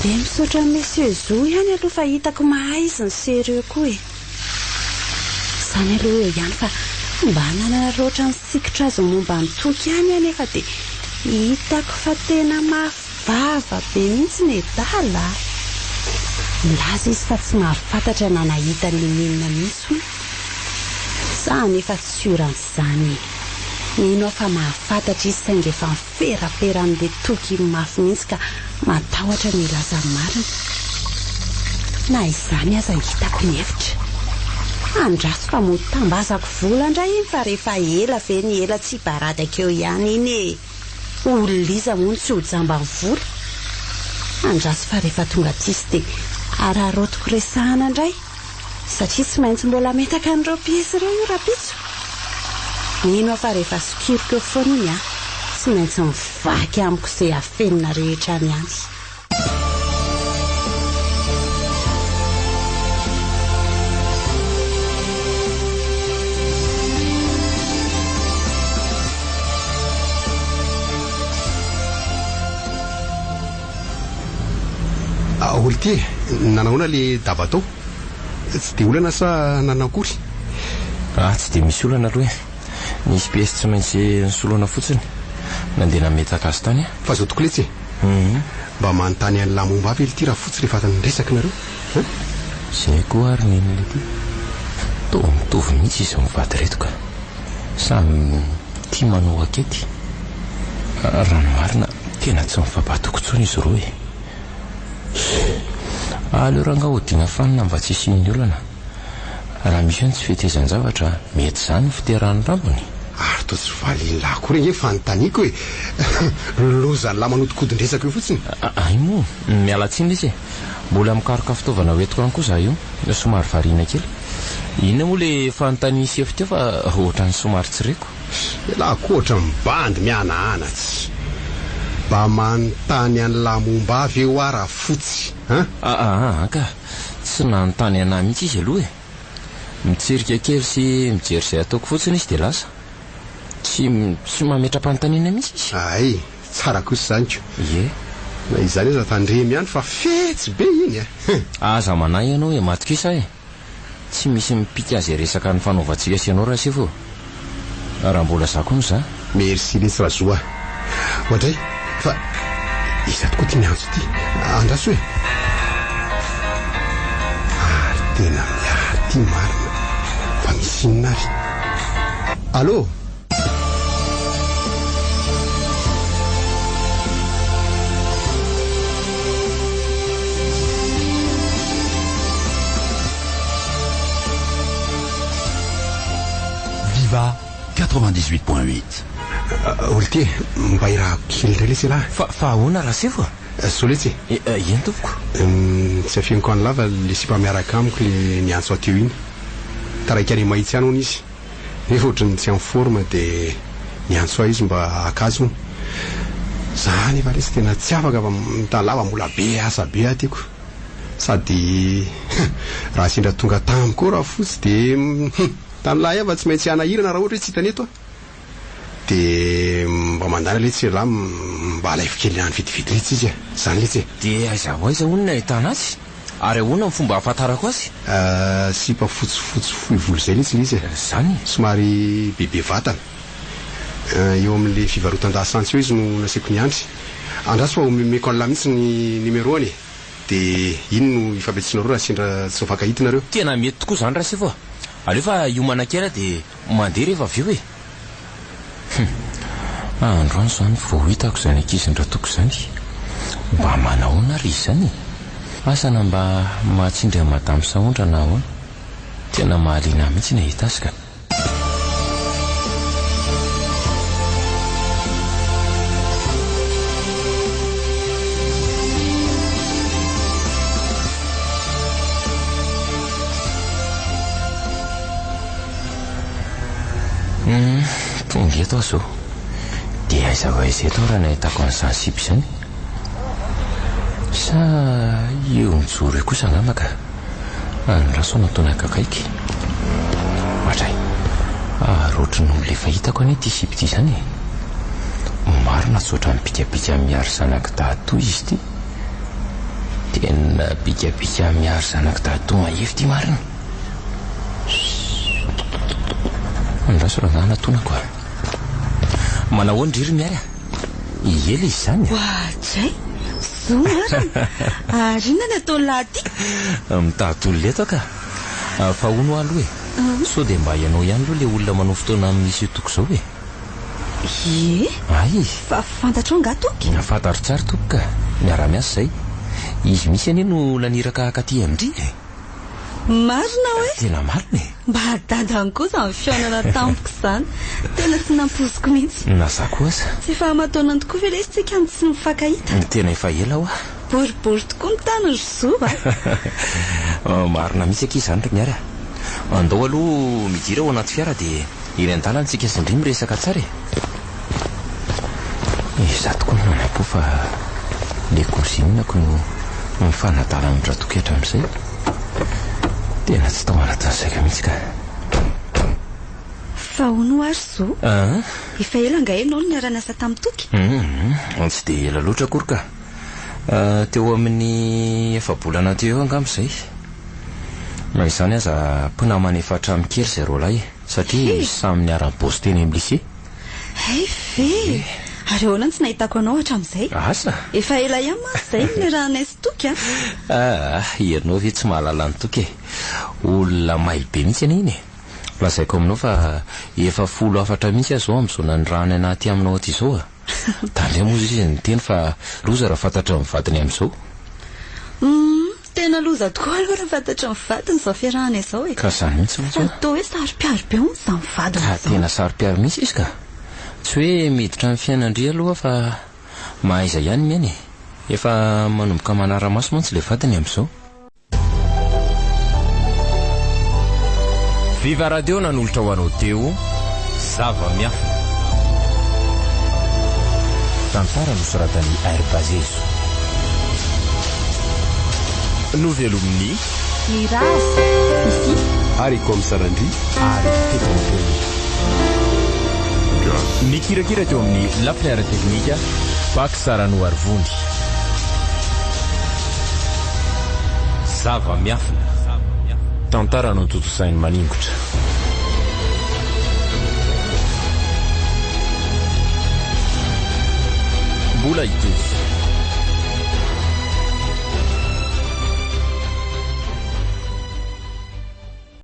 Dia misaotra an'i Monsieur Zo ihany aloha fa hitako mahay izy no sérieux koa e! Izany aloha eo ihany fa mba nanararaotra nisikotra azy momba an'i Toky ihany aho nefa dia hitako fa tena mafy vava be mihitsy nedala a! Nilaza izy fa tsy mahafantatra na nahita n'inon'inona mihitsy hono. Za anefa tsy sûr an'izany e! Mino aho fa mahafantatra izy saingy efa Feraperan'le Toky iny mafy mihitsy ka matahotra ny hilaza ny marina. Na izany aza hitako ny hevitra. Andraso fa mody tambazako vola indray iny fa rehefa ela ve ny ela tsy hibaradaka eo ihany iny e! Olona iza moa no tsy ho jamban'ny vola? Andraso fa rehefa tonga aty izy dia araraotiko resahana indray. Satria tsy maintsy mbola hametaka an'ireo piesy ireo io rahampitso. Mino aho fa rehefa sokiriko eo foana iny an, tsy maintsy mivaky amiko izay afenina rehetra any ihany. Olty e, nanahoana le daba tao? Tsy dia olana sa nanakory? Ah, tsy dia misy olana aloha e. Nisy pièce tsy maintsy nisoloana fotsiny. Nandeha nametaka azy tany aho. Fa zao tokoa letsy e. Mba manontany an'lah momba ahy ve lty rafotsy rehefa niresaka nareo hein? Zay koa ary nen'i lty. Toa mitovy mihitsy izy mivady ireto ka. Samy tia manao akety. Raha ny marina, tena tsy mifampatoky intsony izy roa e. Aleo rangaha hodiana fanina mba tsy hisian'ny olana. Raha misy eo ny tsy fetezan-javatra, mety izany ny fiterahan'ny rambony? Ary toa tsy valian'lah akory ange ny fanontaniako e! Lozan'lah manodikodin-dresaka eo fotsiny. Hay moa, miala tsiny lesy e! Mbola mikaroka fitaovana ho entiko any koa za io, somary variana kely. Inona moa le fanontanian'i sefo teo fa ohatran'ny somary tsy reko. Elah koa ohatran'ny bandy mihanahana tsy. Mba manontany an'lah momba ahy ve hoa rafotsy an? Aa ka, tsy nanontany anah mihitsy izy aloha e. Mitsirika kely sy mijery izay ataoko fotsiny izy dia lasa. Tsy tsy mametra-panontaniana mihitsy izy. Hay, tsara kosa izany ko. Ie. Na izany aza tandremo ihany fa fetsy be iny a! Aza manahy ianao e, matokisa ahy e. Tsy misy mipika azy resaka nifanaovantsika sy ianao Rasefo ô! Raha mbola za koa no za. Merci lesy Razo a! Oadray, fa iza tokoa ty miantso ty? Andraso e! Ary tena miary ty marina, fa misy inona ary? Allô? Viva 98.8. Olty e, mba irahako kely indray lesy ialahy. Fa fa ahoana Rasefo a? Soa letsy e. Eny tompoko. Tsy afeniko any lava le sipa miaraka amiko le niantso ahy teo iny. Taraiky any Mahitsy any hono izy. Nefa ohatran'ny tsy en forme dia niantso ahy izy mba haka azy hono. Za nefa lesy tena tsy afaka fa mitany lava mbola be asa be aho tiako. Sady raha sendra tonga tamiko eo rafotsy dia tany lahy aho fa tsy maintsy hanahirana raha ohatra hoe tsy hitany eto aho. Dia mba mandana letsy ry lahy mba alaivo kely any vetivety letsy izy e. Zany letsy e. Dia aiza ho aiza hono ny ahitana azy? Ary ahoana ny fomba ahafantarako azy? Sipa fotsifotsy fohy volo izay letsy ilay izy e. Zany e? Somary bebe vatana. Eo amin'ilay fivarotan-dasantsy eo izy no nasiako niandry. Andraso fa omeko an'lah mihitsy ny numéro-ny e. Dia iny no hifampiantsoanareo raha sendra tsy mifankahita nareo. Tena mety tokoa izany Rasefo a! Aleo fa hiomana kely aho dia mandeha rehefa avy eo e! Hum! Androany izany vao hitako izany ankizin-dRatoko izany. Mba manahoana ary izy izany e? Asa na mba mahatsindry an'i Madame Sahondra na ahoana? Tena mahaliana ahy mihitsy ny hahita azy ka. Hum, tonga eto aho izao. Dia aiza ho aiza eto aho raha nahitako an'izany sipa izany? Sa io mijoro io kosa angamba ka. Andraso no ataonako akaiky. Ohatray. Ary ohatry ny olona efa hitako anie ity sipa ity izany e. Marina tsy ohatran'ny bikabika miary zanak'i dadatoa izy ity. Tena bikabika miary zanak'i dadatoa mahery ity marina. Andraso rangahy anatonako a. Manahoana ndry ry Miary a? Ela izy izany a. Oadray! Zo marina! Ary inona ny ataon'i lahy aty? Mitady olona eto aho ka. Fa hono hoa aloha e. Sao dia mba ianao ihany aloha ilay olona manao fotoana amin'ny misy io toko izao e? Ie. Ay! Fa fantatrao angaha Toky? Fantatro tsara tompoko ka. Miara-miasa izay. Izy mihitsy anie no naniraka haka aty amin-dry e. Marina hoe? Tena marina e! Mba dadany koa izany fihaonana tampoka izany. Tena tsy nampoiziko mihitsy. Na za koa aza. Tsy efa aman-taonany tokoa ve lesy tsika no tsy mifankahita? Tena efa ela hoa. Boribory tokoa ny tany ry zo a! Marina mihitsy akia izany ry Miary a! Andao aloha midira ao anaty fiara dia eny an-dalana tsika sy ndry miresaka tsara e! Izaho tokoa no nanam-po fa le cousine-ko no mifanadala amin-dRatoky hatramin'izay. Tena tsy tao anatin'ny saiko mihitsy ka. Fa hono hoa ry Zo, efa ela angaha ianao no niara-niasa tamin'i Toky? Hum, tsy dia ela loatra akory ka. Teo amin'ny efa-bolana teo eo angamba izay. Na izany aza mpinamana efa hatramin'ny kely izay roalahy e, satria samy niara-nibozy teny amin'ny lycée. Hay ve! Ary ahoana no tsy nahitako anao hatramin'izay? Asa! Efa ela ihany mantsy izay no niarahanay sy Toky a! Ah, ianao ve tsy mahalala an'i Toky e! Olona mailo be mihitsy anie iny e! Lazaiko aminao fa efa folo hafatra mihitsy aho izao amin'izao nanirahany anah aty aminao aty izao a! Tandremo hozy izy niteny fa loza raha fantatry ny vadiny amin'izao. Humm, tena loza tokoa aloha raha fantatry ny vadiny izao fiarahana izao e! Ka izany mihitsy mantsy hoa. Sady toa hoe saro-piaro be hono izany vadiny Ka izany. tena saro-piaro mihitsy izy ka! Tsy hoe miditra amin'ny fiainan-dry aloha fa mahaiza ihany miaina e! Efa manomboka manara-maso mantsy ilay vadiny amin'izao. Viva Radio nanolotra ho anao teo Zava-miafina. Tantara nosoratan'i Airbazezo. Novelomin'i. Mirary, Fiffi. Ary i Coms Randria ary teto Antenina. Nikirakira teo amin'ny lafiny ara-teknika, Pax Ranoarivony. Zava-miafina. Tantara notontosain'i Maningotra. Mbola hitohy.